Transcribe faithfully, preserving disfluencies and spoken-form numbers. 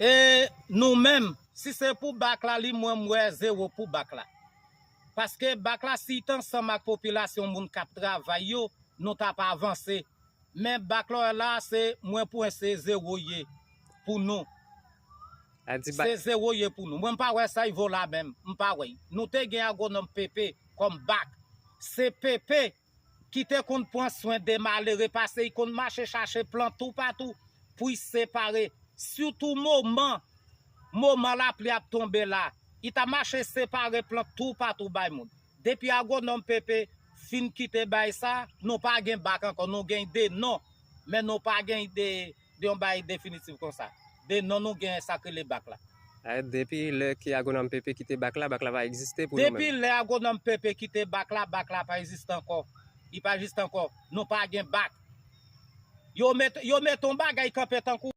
E nou menm, si se pou bak la, li mwen m wè zewo pou bak la. Paske bak la, si li t ansanm ak popilasyon moun k ap travay yo, nou t ap avanse. Men bak la w wè la, se mwen pou se zewo ye pou nou. A di Se zewo ye pou nou. Mwen m pa wè sa y vo la menm. M pa wè. Nou te gen agwonòm P P kòm bak. Se P P ki te konn pran swen de malere, pase y konn mache chache plant toupatou pou y separe. Sitou moman, moman lapli ap tonbe la, y ta mache separe plant toupatou bay moun. Depi agwonòm P P fin kite bay sa, nou pa gen bak ankò, nou gen de non, men nou pa gen de, de yon bay definitif konsa. De non nou gen sa k rele bak la. A, depi lè ke agwonòm P P kite bak la, bak la pa egziste pou nou Depi menm. Lè agwonòm P P kite bak la, bak la pa egziste ankò. Li pa egziste ankò. Nou pa gen bak. Yo met, yo met yon bagay kanpe tankou